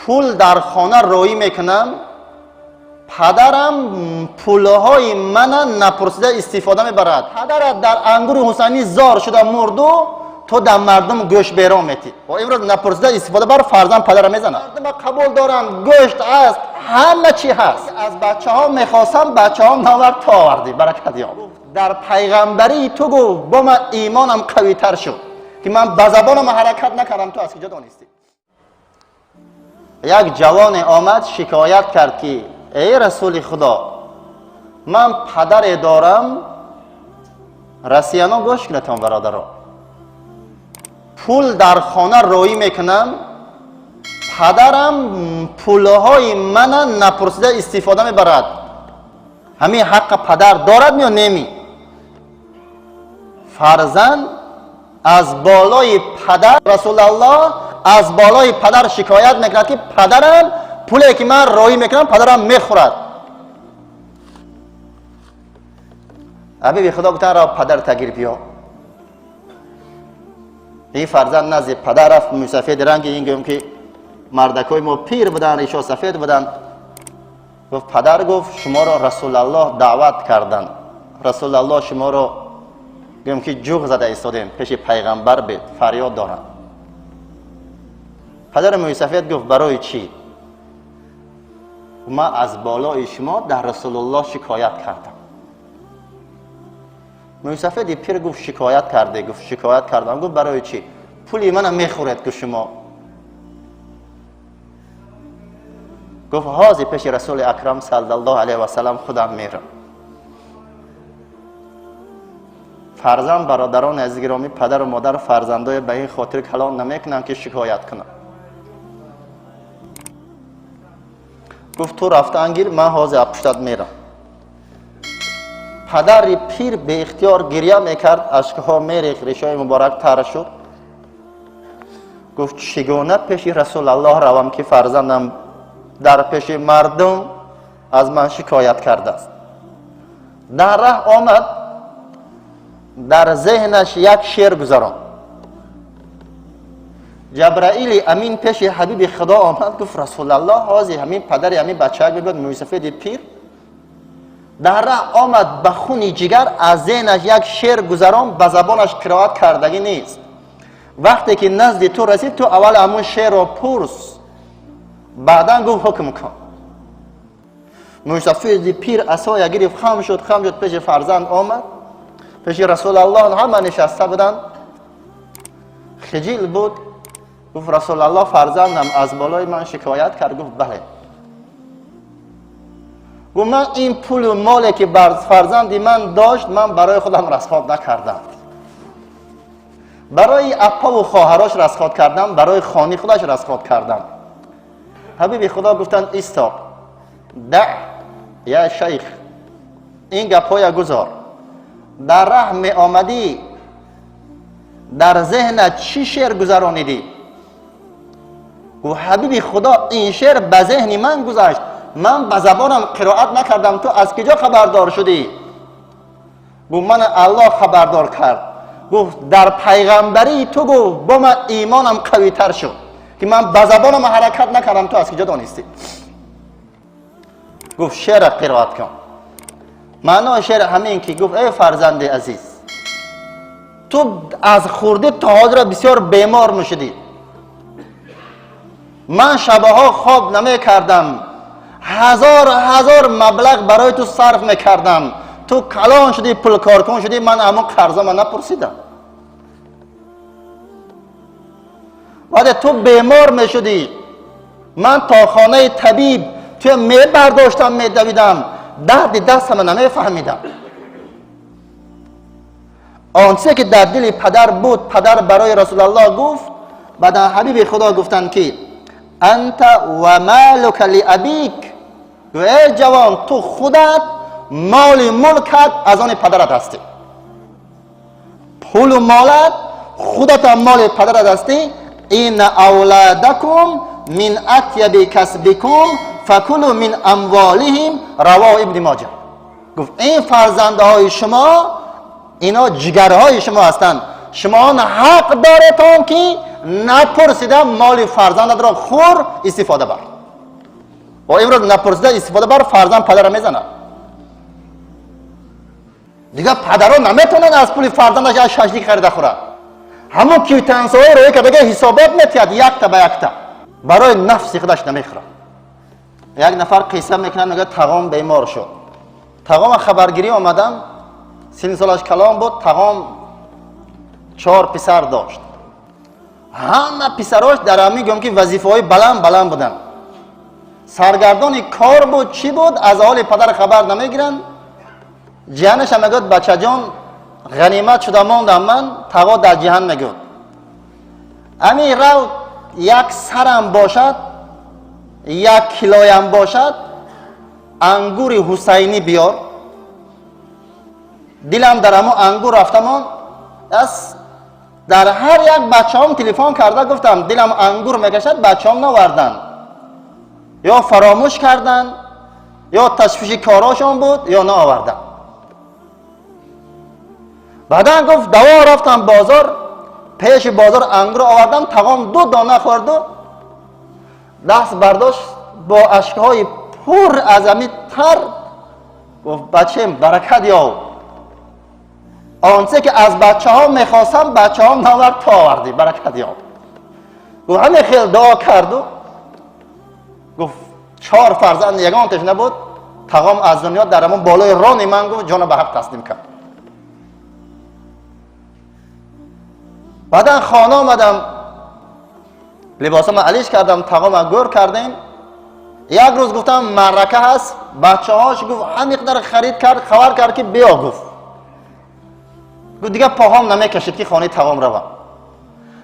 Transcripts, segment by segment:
Пул дар хона роӣ мекунам, падарам пулҳои мана напурсида истифода мебарад. Падарат дар ангури Ҳусайнӣ зор шуда мурду, ту дар мардум гӯшт берон метӣ. Ва имрӯз напурсида истифода бар фарзанд падара мезанад. Мардума қабул доранд, гӯшт аст, ҳама чӣ ҳаст. Аз бачаҳо мехостам, бачаҳо навард, то овардӣ, баракат ёб. Дар пайғамбарии ту гуфт, бо ман имонам қавитар шуд, ки ман ба забонам ҳаракат накардам, ту аз куҷо донистӣ? Як ҷавоне омад, шикоят кард, ки эй Расули Худо, ман падаре дорам. Россияно, гӯш кунетон, бародаро. Пул дар хона роӣ мекунам, падарам пулҳои мана напурсида истифода мебарад. Ҳамин ҳаққа падар дорад ё неми? Фарзанд аз болои падар, Расулаллоҳ, аз болои падар шикоят мекунад, ки падарам пуле ки ман роӣ мекунам, падарам мехӯрад. Ҳабиби Худо гуфтан: ро, падар тагир биё. Ин фарзанд назди падар рафт. Мӯйсафеди ранги ин, гӯем ки мардакҳои мо пир буданд, ришо сафед буданд. Гуфт: падар, гуфт, шуморо Расулаллоҳ даъват карданд. Расулаллоҳ шуморо, гӯем ки ҷуғ зада истодем, пеши пайғамбар бед, фарёд доранд. Падари мӯйсафед гуфт: барои чӣ? Ман аз болои шумо дар Расулуллоҳ шикоят кардам. Мӯйсафеди пир гуфт: шикоят карде? Гуфт: шикоят кардам. Гуфт: барои чӣ? Пули мана мехӯред, гуфт, шумо. Гуфт: ҳозир пеши Расули Акрам саллаллоҳу алайҳи васаллам худам мерам. Фарзанд, бародарони азиз гиромӣ, падару модар фарзандое ба ин хотир калон намекунанд, ки шикоят кунанд. Гуфт: ту рафтан гир, ман ҳозир аз пуштат мерам. Падари пир беихтиёр гирья мекард, ашкҳо мерехт, ришои муборак тар шуд. Гуфт: чӣ гуна пеши Расулаллоҳ равам, ки фарзандам дар пеши мардум аз ман шикоят кардааст? Дар раҳ омад, дар зеҳнаш як шеър гузаронд. Ҷабраили Амин пеши ҳабиби Худо омад, гуфт: Расулаллоҳ, ҳозир ҳамин падари ҳамин бачаак мегӯяд, мӯйсафеди пир дар раҳ омад, ба хуни ҷигар аз зеҳнаш як шеър гузарон, ба забонаш қироат кардагӣ нест. Вақте ки назди ту расид, ту аввал ҳамун шеърро пурс, баъдан, гуфт, ҳукм кун. Мӯйсафеди пир асоя гирифт, хам шуд, хам шуд, пеши фарзанд омад. Пеши Расулаллоҳ ҳама нишаста буданд, хиҷил буд. Гуфт: Расулаллоҳ, фарзандам аз болои ман шикоят кард. Гуфт: бале. Гуфт: ман ин пулу моле ки бар фарзанди ман дошт, ман барои худам расход накардам, барои аппаву хоҳарош расход кардам, барои хони худаш расход кардам. Ҳабиби Худо гуфтанд: истоп, да я шайх, ин гапҳоя гузор. Дар раҳ меомадӣ, дар зеҳнат чӣ шеър гузаронидӣ? Гуфт: ҳабиби Худо, ин шеър ба зеҳни ман гузашт, ман ба забонам қироат накардам, ту аз куҷо хабардор шудӣ? Гуфт: мана Аллоҳ хабардор кард. Гуфт: дар пайғамбарии ту, гуфт, бо ман имонам қавитар шуд, ки ман ба забонам ҳаракат накардам, ту аз куҷо донистӣ? Гуфт: шеъра қироат кун. Маънои шеър ҳамин ки гуфт: эй фарзанди азиз, ту аз хурдӣ то ҳозира бисёр бемор мешудӣ, ман шабаҳо хоб намекардам, ҳазор ҳазор маблағ барои ту сарф мекардам. Ту калон шудӣ, пулкоркун шудӣ, ман ҳамон қарзома напурсидам. Вале ту бемор мешудӣ, ман то хонаи табиб туя мебардоштам, медавидам, дарди дастама намефаҳмидам. Он чизе ки дар дили падар буд, падар барои Расулаллоҳ гуфт. Баъдан ҳабиби Худо гуфтанд, ки анта ва малука лиабик. Эй ҷавон, ту худат, моли мулкат аз они падарат ҳастӣ, пулу молат худатам моли падарат ҳастӣ. Инна авладакум мин атяби касбикум факулу мин амволиҳим. Равоҳу Ибни Моҷа. Гуфт: ин фарзандаҳои шумо, ино ҷигарҳои шумо ҳастанд. Шумоҳон ҳақ доретон ки напурсида моли фарзандатро хӯр, истифода бар. Ва имрӯз напурсида истифода бар, фарзанд падара мезанад. Дигар падарон наметавонанд аз пули фарзандаш як шашлик харида хӯрад. Ҳамон квитансияҳои роя кардага ҳисобот метиҳад якта ба якта. Барои нафси худаш намехӯрад. Як нафар қисса мекунад, мегӯяд тағом бемор шуд. Тағома хабаргирӣ омадам, синни солаш калон буд, тағом 4 писар дошт. Ҳама писарош дар ҳамин гӯям ки вазифаҳои баланд баланд буданд. Саргардони кор буд, чӣ буд, аз ҳоли падар хабар намегиранд. Ҷиҳанашам мегӯяд бачаҷон, ғанимат шуда мондам ман, тағо дар ҷиҳан мегӯяд. Ҳамин рав як сарам бошад, як килоям бошад, ангури ҳусайнӣ биёр. Дилам дар ҳамон ангур рафтамон. Дар ҳар як бачаҳом телефон карда гуфтам дилам ангур мекашад, бачаҳом наварданд. Ё фаромӯш карданд, ё ташвиши корошон буд, ё наоварданд. Баъдан гуфт даво рафтам бозор, пеши бозор ангур овардам, тағом 2 дона хӯрду даст бардошт бо ашкҳои пур аз ҳамин тар гуфт бачаем баракат ёв. Онче ки аз бачаҳо мехостам бачаҳом навард, то овардӣ, баракат ёв. Гуфт ҳамин хел дуо карду гуфт 4 фарзанд ягонташ набуд, тағом аз дунё дар ҳамон болои рони ман гуфт ҷона ба ҳақ таслим кард. Баъдан хона омадам, либосама алиш кардам, тағома гӯр кардем. Як рӯз гуфтам маърака ҳаст, бачаҳош гуфт ҳамин қадар харид кард, хабар кард ки биё гуфт. Гуфт дигар поҳом намекашид ки хонаи тағом равам.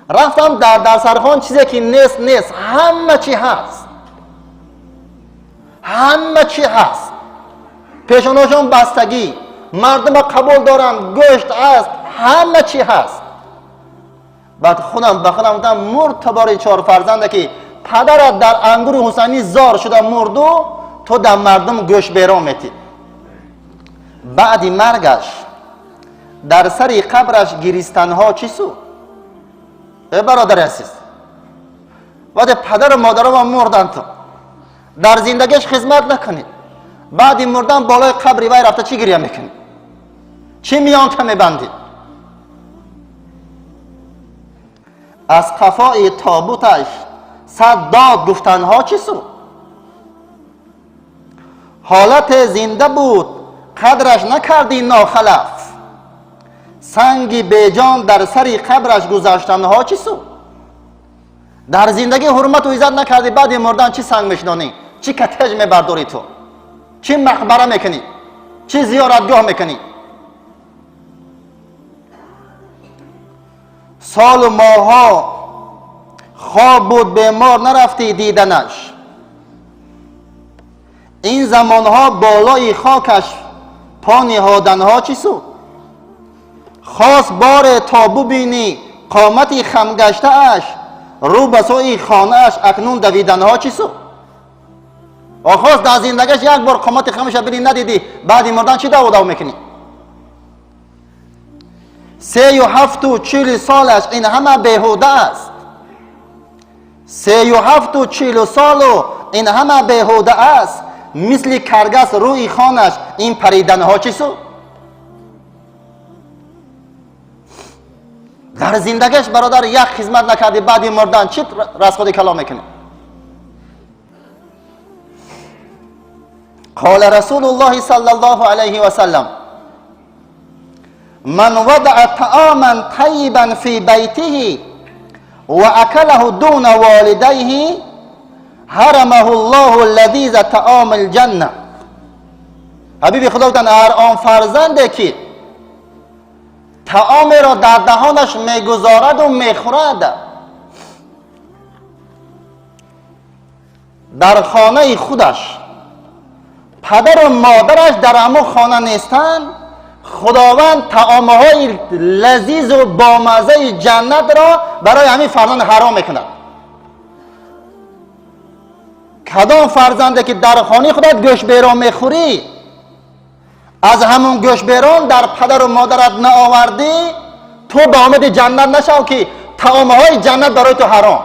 Рафтам дар дарсархон чизе ки нест нест, ҳама чи ҳаст, ҳама чи ҳаст. Пешонашон бастагӣ, мардума қабул доранд, гӯшт ҳаст, ҳама чи ҳаст. Баъд худам ба худам гуфтам мурд то бори 4 фарзанде ки падарат дар ангури ҳусайнӣ зор шуда мурду, то дар мардум гӯш берон метид. Баъди маргаш дар сари қабраш гиристанҳо чӣ суд? Э бародари азиз, баъде падару модарама мурданд, то дар зиндагиаш хизмат накунед, баъди мурдан болои қабри вай рафта чӣ гиря мекунед? Чӣ миёнта мебандед? Аз қафои тобуташ сад дод гуфтанҳо чӣ суд? Ҳолате зинда буд, қадраш накарди нохалаф, санги беҷон дар сари қабраш гузаштанҳо чӣ суд? Дар зиндагӣ ҳурмату иззат накарди, баъди мурдан чӣ санг мешинонӣ? Чӣ катеж мебардорӣ ту? Чӣ мақбара мекунӣ? Чӣ зиёратгоҳ мекунӣ? Солу моҳҳо хоб буд, бемор нарафтӣ диданаш. Ин замонҳо болои хокаш по ниҳоданҳо чӣ суд? Хос боре то бубинӣ қомати хамгаштааш, рӯ ба сӯи хонааш акнун давиданҳо чӣ суд? Хос дар зиндагиаш як бор қомати хамаша бинӣ надидӣ, баъди мурдан чӣ даву дав мекунӣ? 37 ва 40 солаш ин ҳама беҳуда аст. 37 ва 40 солу ин ҳама беҳуда аст. Мисли каргас рӯи хонаш ин париданҳо чӣ суд? Дар зиндагиаш бародар як хизмат накарди, баъди мурдан чӣ расходи калом мекунӣ? Қола расулуллоҳи саллаллоҳу алайҳи васаллам ман вадаъа таоман тайибан фи байтиҳи ва акалаҳу дуна волидайҳи ҳарамаҳу ллоҳу лазиза таоми лҷанна. Ҳабиби худо гуфтанд ҳар он фарзанде ки таомеро дар даҳонаш мегузораду мехӯрад, дар хонаи худаш падару модараш дар ҳамон хона нестанд, худованд таомҳои лазизу бомаззаи ҷаннатро барои ҳамин фарзанд ҳаром мекунад. Кадом фарзанде ки дар хонаи худат гӯшберон мехӯрӣ, аз ҳамон гӯшберон дар падару модарат наовардӣ, Ту ба омади ҷаннат нашав, ки таомҳои ҷаннат барои ту ҳаром.